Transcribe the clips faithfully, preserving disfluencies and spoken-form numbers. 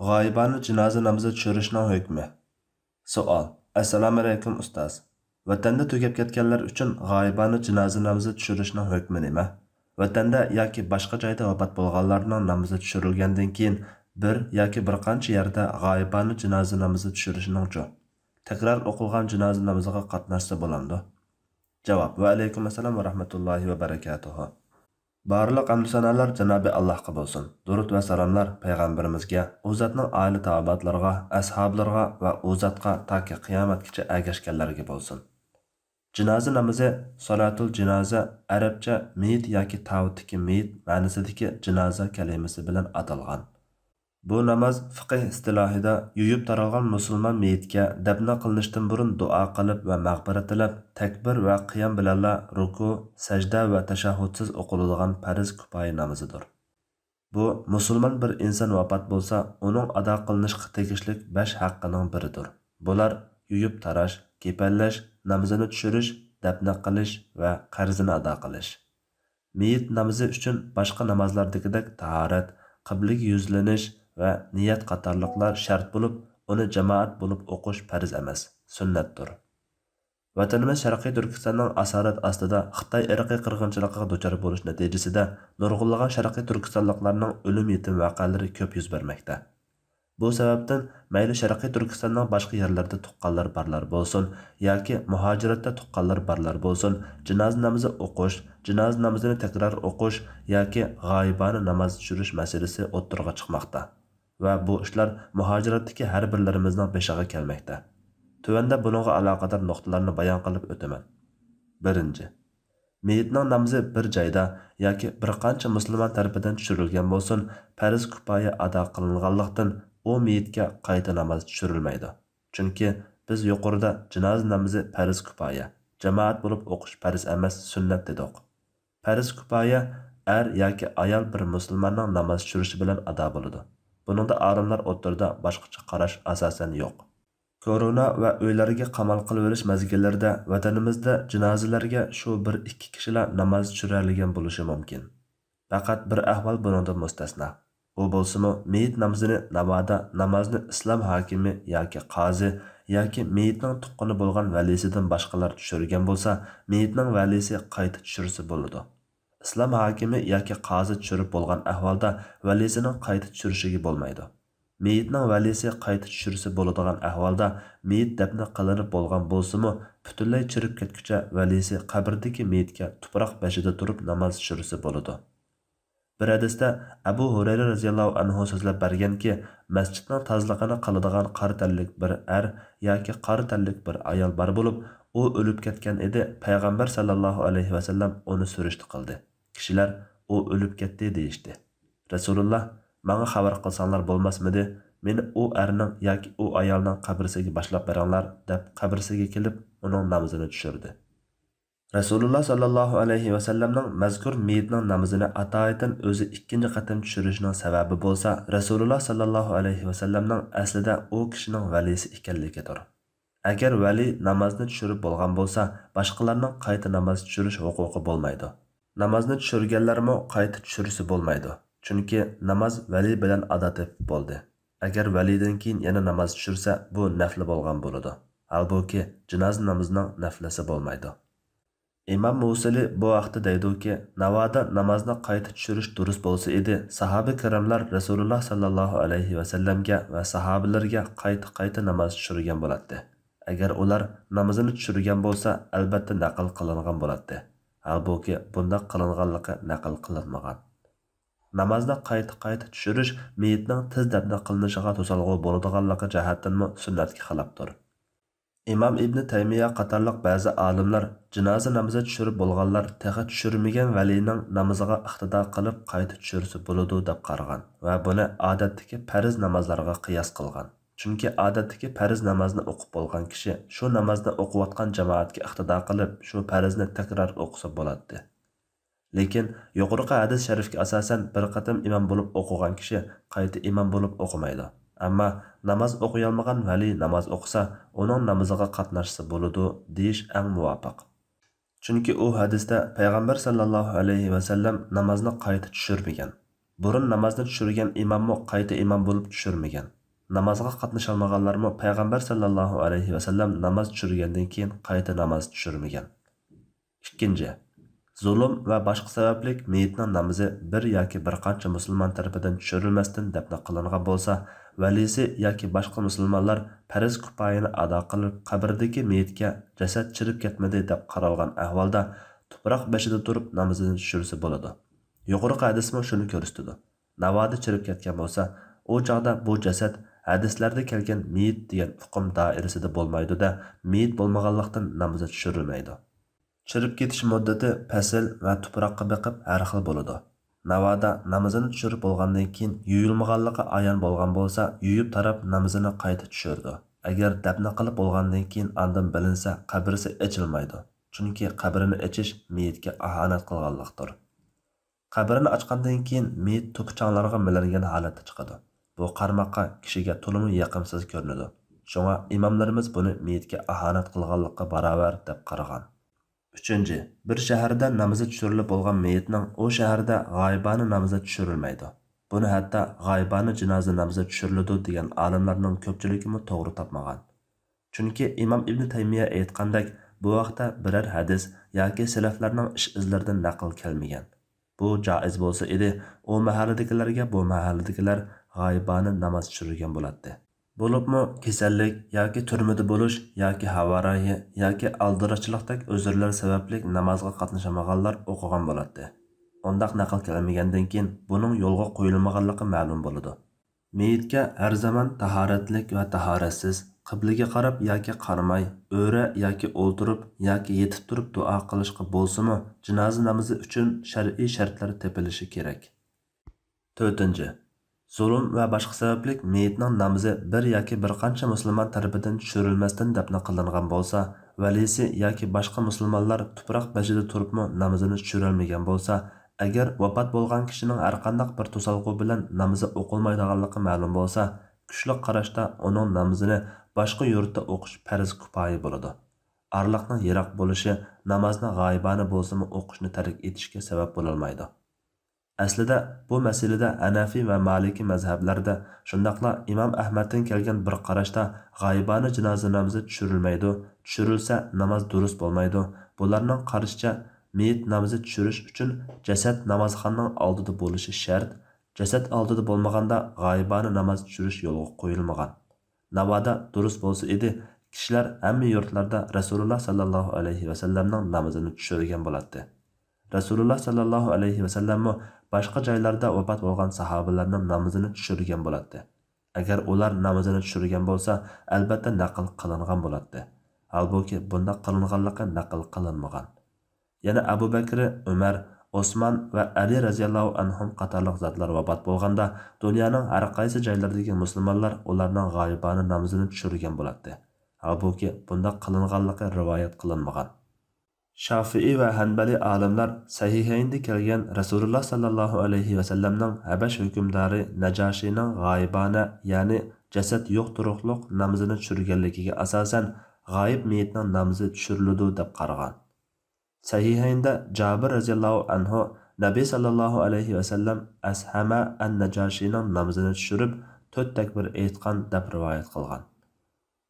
غايىبانە جىنازا نامىزى چۈشۈرۈشنىڭ ھۆكمى. سوئال. ئەسسالامۇئەلەيكۇم ئۇستاز. ۋەتەندە تۈگەپ كەتكەنلەر ئۈچۈن غايىبانە جىنازا نامىزى چۈشۈرۈشنىڭ ھۆكمى نېمە؟ ۋەتەندە ياكى باشقا جايدا ۋاپات بولغانلارنىڭ نامىزى چۈشۈرۈلگەندىن كېيىن بىر ياكى بىر قانچە يەردە غايىبانە جىنازا نامىزى چۈشۈرۈشنىڭچۇ؟ تەكرار ئوقۇلغان جىنازا نامىزىغا قاتناشسا بولامدۇ؟ جاۋاب. ۋەئەلەيكۇم ئەسسالام ۋە رەھمەتۇللاھى ۋە بەرەكاتۇھۇ. بارلىق ھەمدۇ سانالار جانابى ئاللاھقا بولسۇن. دۇرۇت ۋە سالاملار پەيغەمبىرىمىزگە، ئۇ زاتنىڭ ئائىلە تاۋابىئاتلىرىغا، ئەسھابلىرىغا ۋە ئۇ زاتقا تاكى قىيامەتكىچە ئەگەشكەنلەرگە بولسۇن. جىنازا نامىزى، سالاتۇل جىنازە، ئەرەبچە مېيىت ياكى تاۋۇتتىكى مېيىت مەنىسىدىكى جىنازا كەلىمىسى بىلەن ئاتالغان. بۇ ناماز فىقىھ ئىستىلاھىدا يۇيۇپ تارالغان مۇسۇلمان مېيىتكە دەپنە قىلىنىشتىن بۇرۇن دۇئا قىلىپ ۋە مەغپىرەت تىلەپ، تەكبىر ۋە قىيام بىلەنلا رۇكۇ، سەجدە ۋە تەشەھھۇدسىز ئوقۇلىدىغان پەرز كۇپايە نامىزىدۇر. بۇ مۇسۇلمان بىر ئىنسان ۋاپات بولسا، ئۇنىڭ ئادا قىلىنىشقا تېگىشلىك بەش ھەققىنىڭ بىرىدۇر. بۇلار يۇيۇپ تاراش، كېپەنلەش، نامىزىنى چۈشۈرۈش، دەپنە قىلىش ۋە قەرزىنى ئادا قىلىش. مېيىت نامىزى ئۈچۈن باشقا نامازلاردىكىدەك تاھارەت، قىبلىگە يۈزلىنىش ۋە نىيەت قاتارلىقلار شەرت بولۇپ، ئۇنى جامائەت بولۇپ ئوقۇش پەرز ئەمەس، سۈننەتتۇر. ۋەتىنىمىز شەرقىي تۈركىستاننىڭ ئاسارەت ئاستىدا خىتاي ئىرقىي قىرغىنچىلىقىغا دۇچار بولۇش نەتىجىسىدە نۇرغۇنلىغان شەرقىي تۈركىستانلىقلارنىڭ ئۆلۈم يېتىم ۋەقەلىرى كۆپ يۈز بەرمەكتە. بۇ سەۋەبتىن مەيلى شەرقىي تۈركىستاننىڭ باشقا يەرلىرىدە تۇغقانلىرى بارلار بولسۇن ياكى مۇھاجىرەتتە تۇغقانلىرى بارلار بولسۇن، جىنازا نامىزى ئوقۇش، جىنازا نامىزىنى تەكرار ئوقۇش ياكى غايىبانە ناماز چۈشۈرۈش مەسىلىسى ئوتتۇرىغا چىقماقتا ۋە بۇ ئىشلار مۇھاجىرەتتىكى ھەر بىرلىرىمىزنىڭ بېشىغا كەلمەكتە. تۆۋەندە بۇنىڭغا ئالاقىدار نۇقتىلارنى بايان قىلىپ ئۆتىمەن. بىرىنچى، مېيىتنىڭ نامىزى بىر جايدا ياكى بىر قانچە مۇسۇلمان تەرىپىدىن چۈشۈرۈلگەن بولسۇن، پەرز كۇپايە ئادا قىلىنغانلىقتىن، ئۇ مېيىتكە قايتا ناماز چۈشۈرۈلمەيدۇ. چۈنكى بىز يۇقىرىدا جىنازا نامىزى پەرز كۇپايە، جامائەت بولۇپ ئوقۇش پەرز ئەمەس، سۈننەت دېدۇق. پەرز كۇپايە ئەر ياكى ئايال بىر مۇسۇلماننىڭ ناماز چۈشۈرۈشى بىلەن ئادا بولىدۇ. بۇنىڭدا ئالىملار ئوتتۇرىدا باشقىچە قاراش ئاساسەن يوق. كورونا ۋە ئۆيلەرگە قامال قىلىۋېلىش مەزگىللىرىدە ۋەتىنىمىزدە جىنازىلەرگە شۇ بىر ئىككى كىشىلا ناماز چۈشۈرەلىگەن بولۇشى مۇمكىن. پەقەت بىر ئەھۋال بۇنىڭدىن مۇستەسنا. ئۇ بولسىمۇ، مېيىت نامىزىنى ناۋادا نامازنى ئىسلام ھاكىمى ياكى قازى ياكى مېيىتنىڭ تۇغقىنى بولغان ۋەلىسىدىن باشقىلار چۈشۈرگەن بولسا، مېيىتنىڭ ۋەلىسى قايتا چۈشۈرسە بولىدۇ. ئىسلام ھاكىمى ياكى قازى چۈشۈرۈپ بولغان ئەھۋالدا ۋەلىسىنىڭ قايتا چۈشۈرۈشىگە بولمايدۇ. مېيىتنىڭ ۋەلىسى قايتا چۈشۈرسە بولىدىغان ئەھۋالدا، مېيىت دەپنە قىلىنىپ بولغان بولسىمۇ، پۈتۈنلەي چىرىپ كەتكۈچە ۋەلىسى قەبرىدىكى مېيىتكە تۇپراق بېشىدا تۇرۇپ ناماز چۈشۈرسە بولىدۇ. بىر ھەدىستە ئەبۇ ھۇرەيرە رەزىياللاھۇ ئەنھۇ سۆزلەپ بەرگەنكى، مەسچىتنىڭ تازىلىقىنى قىلىدىغان قارا تەنلىك بىر ئەر ياكى قارا تەنلىك بىر ئايال بار بولۇپ، ئۇ ئۆلۈپ كەتكەن ئىدى، پەيغەمبەر ساللاللاھۇ ئەلەيھى ۋەسەللەم ئۇنى سۈرۈشتە قىلدى. كىشىلەر، «ئۇ ئۆلۈپ كەتتى» دېيىشتى. رەسۇلۇللا، «ماڭا خەۋەر قىلساڭلار بولماسمىدى؟ مېنى ئۇ ئەرنىڭ ياكى ئۇ ئايالنىڭ قەبرىسىگە باشلاپ بېرىڭلار» دەپ، قەبرىسىگە كېلىپ، ئۇنىڭ نامىزىنى چۈشۈردى. رەسۇلۇللا ساللاللاھۇ ئەلەيھى ۋەسەللەمنىڭ مەزكۇر مېيىتنىڭ نامىزىنى ئاتايىتەن ئۆزى ئىككىنچى قېتىم چۈشۈرۈشىنىڭ سەۋەبى بولسا، رەسۇلۇللا ساللاللاھۇ ئەلەيھى ۋەسەللەمنىڭ ئەسلىدە ئۇ كىشىنىڭ ۋەلىسى ئىكەنلىكىدۇر. ئەگەر ۋەلى نامازنى چۈشۈرۈپ بولغان بولسا، باشقىلارنىڭ قايتا ناماز چۈشۈرۈش ھوقۇقى بولمايدۇ. نامازنى چۈشۈرگەنلەرمۇ قايتا چۈشۈرسە بولمايدۇ. چۈنكى ناماز ۋەلى بىلەن ئادا تېپىپ بولدى. ئەگەر ۋەلىدىن كېيىن يەنە ناماز چۈشۈرسە، بۇ نەفلى بولغان بولىدۇ. ھالبۇكى، جىنازا نامىزىنىڭ نەفلىسى بولمايدۇ. ئىمام مۇسىلى بۇ ھەقتە دەيدۇكى، ناۋادا نامازنى قايتا چۈشۈرۈش دۇرۇس بولسا ئىدى، ساھابە كىراملار رەسۇلۇللا ساللاللاھۇ ئەلەيھى ۋەسەللەمگە ۋە ساھابىلىرىگە قايتا-قايتا ناماز چۈشۈرگەن بولاتتى. ئەگەر ئۇلار نامىزىنى چۈشۈرگەن بولسا، ئەلبەتتە نەقىل قىلىنغان بولاتتى. ھالبۇكى، بۇنداق قىلىنغانلىقى نەقىل قىلىنمىغان. نامازنى قايتا-قايتا چۈشۈرۈش مېيىتنىڭ تېز دەپنە قىلىنىشىغا توسالغۇ بولىدىغانلىقى جەھەتتىنمۇ سۈننەتكە خىلاپتۇر. ئىمام ئىبنى تەيمىيە قاتارلىق بەزى ئالىملار، جىنازا نامىزى چۈشۈرۈپ بولغانلار تېخى چۈشۈرمىگەن ۋەلىنىڭ نامىزىغا ئىقتىدا قىلىپ قايتا چۈشۈرسە بولىدۇ، دەپ قارىغان ۋە بۇنى ئادەتتىكى پەرز نامازلارغا قىياس قىلغان. چۈنكى ئادەتتىكى پەرز نامازنى ئوقۇپ بولغان كىشى شۇ نامازنى ئوقۇۋاتقان جامائەتكە ئىقتىدا قىلىپ، شۇ پەرزنى تەكرار ئوقۇسا بولاتتى. لېكىن يۇقىرىقى ھەدىس شەرىفكە ئاساسەن، بىر قېتىم ئىمام بولۇپ ئوقۇغان كىشى قايتا ئىمام بولۇپ ئوقۇمايدۇ. ئەمما ناماز ئوقۇيالمىغان ۋەلى ناماز ئوقۇسا، ئۇنىڭ نامىزىغا قاتناشسا بولىدۇ، دېيىش ئەڭ مۇۋاپىق. چۈنكى ئۇ ھەدىستە پەيغەمبەر ساللاللاھۇ ئەلەيھى ۋەسەللەم نامازنى قايتا چۈشۈرمىگەن. بۇرۇن نامازنى چۈشۈرگەن ئىماممۇ قايتا ئىمام بولۇپ چۈشۈرمىگەن. نامازغا قاتنىشالمىغانلارمۇ پەيغەمبەر ساللاللاھۇ ئەلەيھى ۋەسەللەم ناماز چۈشۈرگەندىن كېيىن قايتا ناماز چۈشۈرمىگەن. ئىككىنچى، زۇلۇم ۋە باشقا سەۋەبلىك مېيىتنىڭ نامىزى بىر ياكى بىر قانچە مۇسۇلمان تەرىپىدىن چۈشۈرۈلمەستىن دەپنە قىلىنغان بولسا، ۋەلىسى ياكى باشقا مۇسۇلمانلار پەرز كۇپايىنى ئادا قىلىپ، قەبرىدىكى مېيىتكە جەسەت چىرىپ كەتمىدى دەپ قارالغان ئەھۋالدا، تۇپراق بېشىدا تۇرۇپ نامىزىنى چۈشۈرسە بولىدۇ. يۇقىرىقى ھەدىسمۇ شۇنى كۆرسىتىدۇ. ناۋادا چىرىپ كەتكەن بولسا، ئۇ چاغدا بۇ جەسەت ھەدىسلەردە كەلگەن مېيىت دېگەن ئۇقۇم دائىرىسىدە بولمايدۇ-دە، مېيىت بولمىغانلىقتىن نامىزى چۈشۈرۈلمەيدۇ. چىرىپ كېتىش مۇددىتى پەسىل ۋە تۇپراققا بېقىپ ھەر خىل بولىدۇ. ناۋادا نامىزىنى چۈشۈرۈپ بولغاندىن كېيىن يۇيۇلمىغانلىقى ئايان بولغان بولسا، يۇيۇپ تاراپ نامىزىنى قايتا چۈشۈرىدۇ. ئەگەر دەپنە قىلىپ بولغاندىن كېيىن ئاندىن بىلىنسە، قەبرىسى ئېچىلمايدۇ. چۈنكى قەبرىنى ئېچىش مېيىتكە ئاھانەت قىلغانلىقتۇر. قەبرىنى ئاچقاندىن كېيىن مېيىت توپا-چاڭلارغا مىلەنگەن ھالەتتە چىقىدۇ. بۇ قارىماققا كىشىگە تولىمۇ يېقىمسىز كۆرۈنىدۇ. شۇڭا ئىماملىرىمىز بۇنى مېيىتكە ئاھانەت قىلغانلىققا باراۋەر دەپ قارىغان. ئۈچىنچى، بىر شەھەردە نامىزى چۈشۈرۈلۈپ بولغان مېيىتنىڭ ئۇ شەھەردە غايىبانە نامىزى چۈشۈرۈلمەيدۇ. بۇنى ھەتتا غايىبانە جىنازا نامىزى چۈشۈرۈلىدۇ دېگەن ئالىملارنىڭ كۆپچىلىكىمۇ توغرا تاپمىغان. چۈنكى ئىمام ئىبنى تەيمىيە ئېيتقاندەك، بۇ ھەقتە بىرەر ھەدىس ياكى سەلەفلەرنىڭ ئىش ئىزلىرىدىن نەقىل كەلمىگەن. بۇ جائىز بولسا ئىدى، ئۇ مەھەللىدىكىلەرگە بۇ مەھەللىدىكىلەر غايىبانە ناماز چۈشۈرگەن بولاتتى. بولۇپمۇ كېسەللىك ياكى تۈرمىدە بولۇش ياكى ھاۋارايى ياكى ئالدىراشچىلىقتەك ئۆزۈرلەر سەۋەبلىك نامازغا قاتنىشالمىغانلار ئوقۇغان بولاتتى. ئۇنداق نەقىل كەلمىگەندىن كېيىن بۇنىڭ يولغا قويۇلمىغانلىقى مەلۇم بولىدۇ. مېيىتكە ھەر زامان تاھارەتلىك ۋە تاھارەتسىز، قىبلىگە قاراپ ياكى قارىماي، ئۆرە ياكى ئولتۇرۇپ ياكى يېتىپ تۇرۇپ دۇئا قىلىشقا بولسىمۇ، جىنازا نامىزى ئۈچۈن شەرئىي شەرتلەر تېپىلىشى كېرەك. تۆتىنچى، زۇلۇم ۋە باشقا سەۋەبلىك مېيىتنىڭ نامىزى بىر ياكى بىر قانچە مۇسۇلمان تەرىپىدىن چۈشۈرۈلمەستىن دەپنە قىلىنغان بولسا، ۋەلىسى ياكى باشقا مۇسۇلمانلار تۇپراق بېشىدا تۇرۇپمۇ نامىزىنى چۈشۈرەلمىگەن بولسا، ئەگەر ۋاپات بولغان كىشىنىڭ ھەرقانداق بىر توسالغۇ بىلەن نامىزى ئوقۇلمايدىغانلىقى مەلۇم بولسا، كۈچلۈك قاراشتا ئۇنىڭ نامىزىنى باشقا يۇرتتا ئوقۇش پەرز كۇپايە بولىدۇ. ئارىلىقنىڭ يىراق بولۇشى نامازنى غايىبانە بولسىمۇ ئوقۇشنى تەرك ئېتىشكە سەۋەب بولالمايدۇ. ئەسلىدە بۇ مەسىلىدە ھەنەفىي ۋە مالىكىي مەزھەپلەردە، شۇنداقلا ئىمام ئەھمەدتىن كەلگەن بىر قاراشتا غايىبانە جىنازا نامىزى چۈشۈرۈلمەيدۇ، چۈشۈرۈلسە ناماز دۇرۇس بولمايدۇ. بۇلارنىڭ قارىشىچە، مېيىت نامىزى چۈشۈرۈش ئۈچۈن جەسەت نامازخانىنىڭ ئالدىدا بولۇشى شەرت، جەسەت ئالدىدا بولمىغاندا غايىبانە ناماز چۈشۈرۈش يولغا قويۇلمىغان. ناۋادا دۇرۇس بولسا ئىدى، كىشىلەر ھەممە يۇرتلاردا رەسۇلۇللا ساللاللاھۇ ئەلەيھى ۋەسەللەمنىڭ نامىزىنى چۈشۈرگەن بولاتتى. رەسۇلۇللا ساللاللاھۇ ئەلەيھى ۋەسەللەممۇ باشقا جايلاردا ۋاپات بولغان ساھابىلەرنىڭ نامىزىنى چۈشۈرگەن بولاتتى. ئەگەر ئۇلار نامىزىنى چۈشۈرگەن بولسا، ئەلبەتتە نەقىل قىلىنغان بولاتتى. ھالبۇكى، بۇنداق قىلىنغانلىقى نەقىل قىلىنمىغان. يەنە ئەبۇ بەكرى، ئۆمەر، ئوسمان ۋە ئەلى رەزىياللاھۇ ئەنھۇم قاتارلىق زاتلار ۋاپات بولغاندا، دۇنيانىڭ ھەر قايسى جايلىرىدىكى مۇسۇلمانلار ئۇلارنىڭ غايىبانە نامىزىنى چۈشۈرگەن بولاتتى. ھالبۇكى، بۇنداق قىلىنغانلىقى رىۋايەت قىلىنمىغان. شافىئىي ۋە ھەنبەلىي ئالىملار سەھىھەيندە كەلگەن رەسۇلۇللا ساللاللاھۇ ئەلەيھى ۋەسەللەمنىڭ ھەبەش ھۆكۈمدارى نەجاشىنىڭ غايىبانە، يەنى جەسەت يوق تۇرۇقلۇق نامىزىنى چۈشۈرگەنلىكىگە ئاساسەن، غايىب مېيىتنىڭ نامىزى چۈشۈرۈلىدۇ دەپ قارىغان. سەھىھەيندە جابىر رەزىياللاھۇ ئەنھۇ نەبى ساللاللاھۇ ئەلەيھى ۋەسەللەم ئەسھەمە ئەن نەجاشىنىڭ نامىزىنى چۈشۈرۈپ، تۆت تەكبىر ئېيتقان دەپ رىۋايەت قىلغان.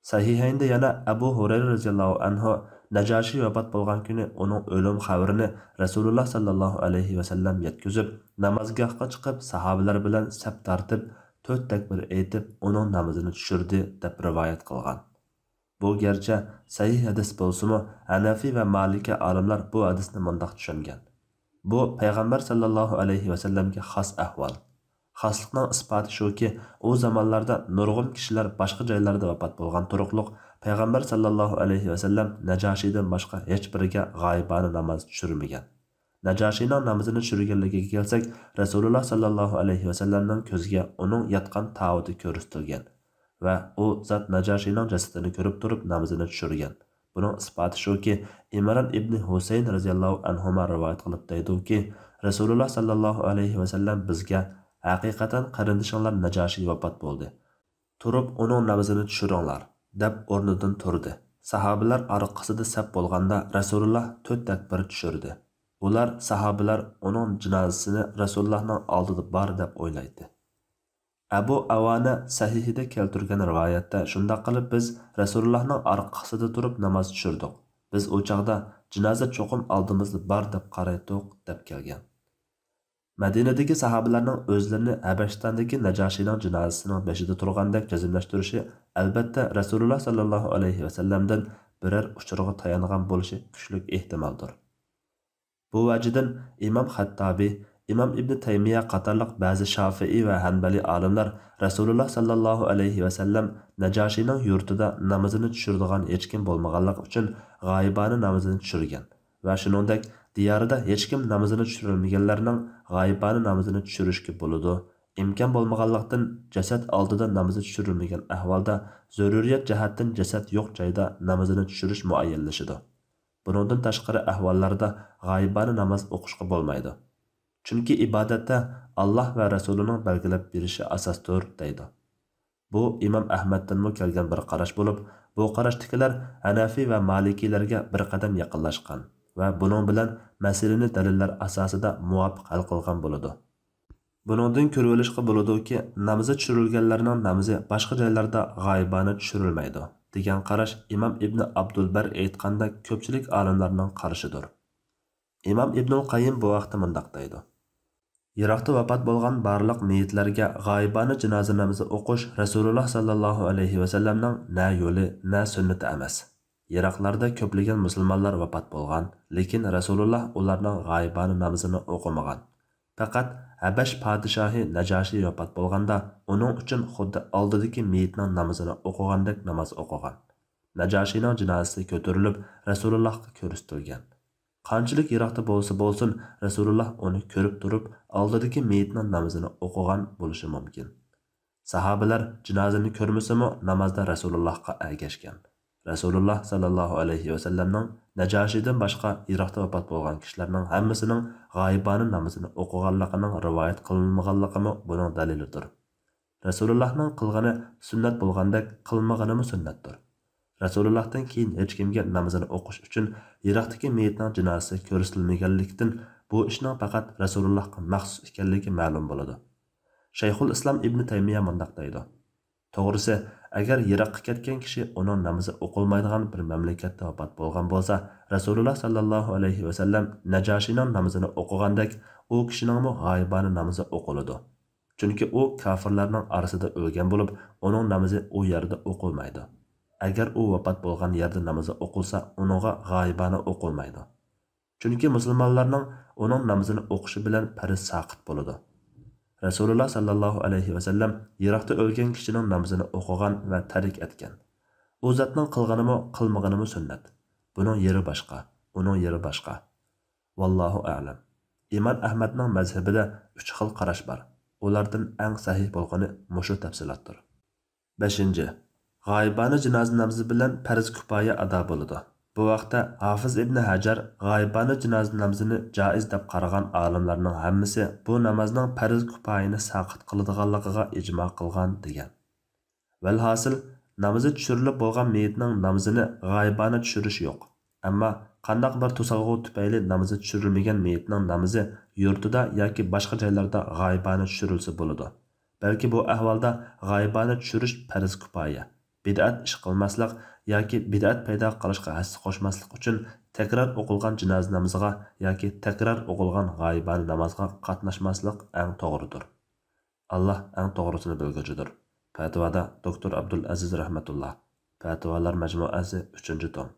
سەھىھەيندە يەنە ئەبۇ ھۇرەيرە رەزىياللاھۇ ئەنھۇ نەجاشى ۋاپات بولغان كۈنى ئۇنىڭ ئۆلۈم خەۋىرىنى رەسۇلۇللا ساللاللاھۇ ئەلەيھى ۋەسەللەم يەتكۈزۈپ، نامازگاھقا چىقىپ، ساھابىلەر بىلەن سەپ تارتىپ، تۆت تەكبىر ئېيتىپ، ئۇنىڭ نامىزىنى چۈشۈردى، دەپ رىۋايەت قىلغان. بۇ گەرچە سەھىھ ھەدىس بولسىمۇ، ھەنەفىي ۋە مالىكىي ئالىملار بۇ ھەدىسنى مۇنداق چۈشەنگەن: بۇ پەيغەمبەر ساللاللاھۇ ئەلەيھى ۋەسەللەمگە خاس ئەھۋال. خاسلىقنىڭ ئىسپاتى شۇكى، ئۇ زامانلاردا نۇرغۇن كىشىلەر باشقا جايلاردا ۋاپات بولغان تۇرۇقلۇق، پەيغەمبەر ساللاللاھۇ ئەلەيھى ۋەسەللەم نەجاشىدىن باشقا ھېچبىرىگە غايىبانە ناماز چۈشۈرمىگەن. نەجاشىنىڭ نامىزىنى چۈشۈرگەنلىكىگە كەلسەك، رەسۇلۇللا ساللاللاھۇ ئەلەيھى ۋەسەللەمنىڭ كۆزىگە ئۇنىڭ ياتقان تاۋۇتى كۆرسىتىلگەن ۋە ئۇ زات نەجاشىنىڭ جەسىتىنى كۆرۈپ تۇرۇپ نامىزىنى چۈشۈرگەن. بۇنىڭ ئىسپاتى شۇكى، ئىمران ئىبنى ھۇسەين رەزىياللاھۇ ئەنھۇما رىۋايەت قىلىپ دەيدۇكى، رەسۇلۇللا ساللاللاھۇ ئەلەيھى ۋەسەللەم بىزگە، ھەقىقەتەن قېرىندىشىڭلار نەجاشى ۋاپات بولدى. تۇرۇپ ئۇنىڭ نامىزىنى چۈشۈرۈڭلار، دەپ ئورنىدىن تۇردى. ساھابىلەر ئارقىسىدا سەپ بولغاندا رەسۇلۇللا تۆت تەكبىر چۈشۈردى. ئۇلار، ساھابىلەر ئۇنىڭ جىنازىسىنى رەسۇلۇللاھنىڭ ئالدىدا بار دەپ ئويلايتتى. ئەبۇ ئەۋانە سەھىھىدە كەلتۈرگەن رىۋايەتتە، شۇنداق قىلىپ بىز رەسۇلۇللاھنىڭ ئارقىسىدا تۇرۇپ ناماز چۈشۈردۇق. بىز ئۇ چاغدا جىنازا چوقۇم ئالدىمىزدا بار دەپ قارايتتۇق، دەپ كەلگەن. مەدىنىدىكى ساھابىلەرنىڭ ئۆزلىرىنى ھەبەشىستاندىكى نەجاشىنىڭ جىنازىسىنىڭ بېشىدا تۇرغاندەك جەزملەشتۈرۈشى، ئەلۋەتتە، رەسۇلۇللا ساللاللاھۇ ئەلەيھى ۋەسەللەمدىن بىرەر ئۇچۇرغا تايانغان بولۇشى كۈچلۈك ئېھتىمالدۇر. بۇ ۋەجىدىن ئىمام خەتتابى، ئىمام ئىبنى تەيمىيە قاتارلىق بەزى شافىئىي ۋە ھەنبەلىي ئالىملار رەسۇلۇللا ساللاللاھۇ ئەلەيھى ۋەسەللەم نەجاشىنىڭ يۇرتىدا نامىزىنى چۈشۈرىدىغان ھېچكىم بولمىغانلىقى ئۈچۈن غايىبانە نامىزىنى چۈشۈرگەن ۋە شۇنىڭدەك دىيارىدا ھېچكىم نامىزىنى چۈشۈرەلمىگەنلەرنىڭ غايىبانە نامىزىنى چۈشۈرۈشكە بولىدۇ. ئىمكان بولمىغانلىقتىن، جەسەت ئالدىدا نامىزى چۈشۈرۈلمىگەن ئەھۋالدا، زۆرۈرىيەت جەھەتتىن جەسەت يوق جايدا نامىزىنى چۈشۈرۈش مۇئەييەنلىشىدۇ. بۇنىڭدىن تاشقىرى ئەھۋاللاردا غايىبانە ناماز ئوقۇشقا بولمايدۇ. چۈنكى ئىبادەتتە ئاللاھ ۋە رەسۇلىنىڭ بەلگىلەپ بېرىشى ئاساستۇر، دەيدۇ. بۇ ئىمام ئەھمەدتىنمۇ كەلگەن بىر قاراش بولۇپ، بۇ قاراشتىكىلەر ھەنەفىي ۋە مالىكىيلەرگە بىر قەدەم يېقىنلاشقان ۋە بۇنىڭ بىلەن مەسىلىنى دەلىللەر ئاساسىدا مۇۋاپىق ھەل قىلغان بولىدۇ. بۇنىڭدىن كۆرۈۋېلىشقا بولىدۇكى، نامىزى چۈشۈرۈلگەنلەرنىڭ نامىزى باشقا جايلاردا غايىبانە چۈشۈرۈلمەيدۇ، دېگەن قاراش ئىمام ئىبنى ئابدۇلبەر ئېيتقاندەك كۆپچىلىك ئالىملارنىڭ قارىشىدۇر. ئىمام ئىبنۇل قەييىم بۇ ھەقتە مۇنداق دەيدۇ: يىراقتا ۋاپات بولغان بارلىق مېيىتلەرگە غايىبانە جىنازا نامىزى ئوقۇش رەسۇلۇللا ساللاللاھۇ ئەلەيھى ۋەسەللەمنىڭ نە يولى، نە سۈننىتى ئەمەس. يىراقلاردا كۆپلىگەن مۇسۇلمانلار ۋاپات بولغان، لېكىن رەسۇلۇللا ئۇلارنىڭ غايىبانە نامىزىنى ئوقۇمىغان. پەقەت ھەبەش پادىشاھى نەجاشى ۋاپات بولغاندا، ئۇنىڭ ئۈچۈن خۇددى ئالدىدىكى مېيىتنىڭ نامىزىنى ئوقۇغاندەك ناماز ئوقۇغان. نەجاشىنىڭ جىنازىسى كۆتۈرۈلۈپ، رەسۇلۇللاھقا كۆرسىتىلگەن. قانچىلىك يىراقتا بولسا بولسۇن، رەسۇلۇللاھ ئۇنى كۆرۈپ تۇرۇپ، ئالدىدىكى مېيىتنىڭ نامىزىنى ئوقۇغان بولۇشى مۇمكىن. ساھابىلەر جىنازىنى كۆرمىسىمۇ، نامازدا رەسۇلۇللاھقا ئەگەشكەن. رەسۇلۇللاھ ساللاللاھۇ ئەلەيھى ۋەسەللەمنىڭ نەجاشىدىن باشقا يىراقتا ۋاپات بولغان كىشىلەرنىڭ ھەممىسىنىڭ غايىبانە نامىزىنى ئوقۇغانلىقىنىڭ رىۋايەت قىلىنمىغانلىقىمۇ بۇنىڭ دەلىلىدۇر. رەسۇلۇللاھنىڭ قىلغىنى سۈننەت بولغاندەك، قىلمىغىنىمۇ سۈننەتتۇر. رەسۇلۇللاھتىن كېيىن ھېچكىمگە نامىزىنى ئوقۇش ئۈچۈن يىراقتىكى مېيىتنىڭ جىنازىسى كۆرسىتىلمىگەنلىكتىن، بۇ ئىشنىڭ پەقەت رەسۇلۇللاھقا مەخسۇس ئىكەنلىكى مەلۇم بولىدۇ. شەيخۇل ئىسلام ئىبنى تەيمىيە مۇنداق دەيدۇ: توغرىسى، ئەگەر يىراققا كەتكەن كىشى ئۇنىڭ نامىزى ئوقۇلمايدىغان بىر مەملىكەتتە ۋاپات بولغان بولسا، رەسۇلۇللاھ ساللاللاھۇ ئەلەيھى ۋەسەللەم نەجاشىنىڭ نامىزىنى ئوقۇغاندەك، ئۇ كىشىنىڭمۇ غايىبانە نامىزى ئوقۇلىدۇ. چۈنكى ئۇ كاپىرلارنىڭ ئارىسىدا ئۆلگەن بولۇپ، ئۇنىڭ نامىزى ئۇ يەردە ئوقۇلمايدۇ. ئەگەر ئۇ ۋاپات بولغان يەردە نامىزى ئوقۇلسا، ئۇنىڭغا غايىبانە ئوقۇلمايدۇ. چۈنكى مۇسۇلمانلارنىڭ ئۇنىڭ نامىزىنى ئوقۇشى بىلەن پەرز ساقىت بولىدۇ. رەسۇلۇللاھ ساللاللاھۇ ئەلەيھى ۋەسەللەم يىراقتا ئۆلگەن كىشىنىڭ نامىزىنى ئوقۇغان ۋە تەرك ئەتكەن. ئۇ زاتنىڭ قىلغىنىمۇ، قىلمىغىنىمۇ سۈننەت. بۇنىڭ يېرى باشقا، ئۇنىڭ يېرى باشقا. ۋاللاھۇ ئەلەم. ئىمام ئەھمەدنىڭ مەزھىپىدە ئۈچ خىل قاراش بار. ئۇلاردىن ئەڭ سەھىھ بولغىنى مۇشۇ تەپسىلاتتۇر. بەشىنچى، غايىبانە جىنازا نامىزى بىلەن پەرز كۇپايە ئادا بولىدۇ. بۇ ھەقتە ھافىز ئىبنى ھەجەر غايىبانە جىنازا نامىزىنى جائىز دەپ قارىغان ئالىملارنىڭ ھەممىسى بۇ نامازنىڭ پەرز كۇپايىنى ساقىت قىلىدىغانلىقىغا ئىجما قىلغان، دېگەن. ۋەلھاسىل، نامىزى چۈشۈرۈلۈپ بولغان مېيىتنىڭ نامىزىنى غايىبانە چۈشۈرۈش يوق. ئەمما قانداق بىر توسالغۇ تۈپەيلى نامىزى چۈشۈرۈلمىگەن مېيىتنىڭ نامىزى يۇرتىدا ياكى باشقا جايلاردا غايىبانە چۈشۈرۈلسە بولىدۇ. بەلكى بۇ ئەھۋالدا غايىبانە چۈشۈرۈش پەرز كۇپايە، بىدئەت ئىش قىلماسلىق ياكى بىدئەت پەيدا قىلىشقا ھەسسە قوشماسلىق ئۈچۈن تەكرار ئوقۇلغان جىنازا نامىزىغا ياكى تەكرار ئوقۇلغان غايىبانە نامازغا قاتناشماسلىق ئەڭ توغرىدۇر. ئاللاھ ئەڭ توغرىسىنى بىلگۈچىدۇر. پەتىۋادا دوكتور ئابدۇل ئەزىز رەھمەتۇللاھ. پەتىۋالار مەجمۇئەسى، ئۈچىنچى توم.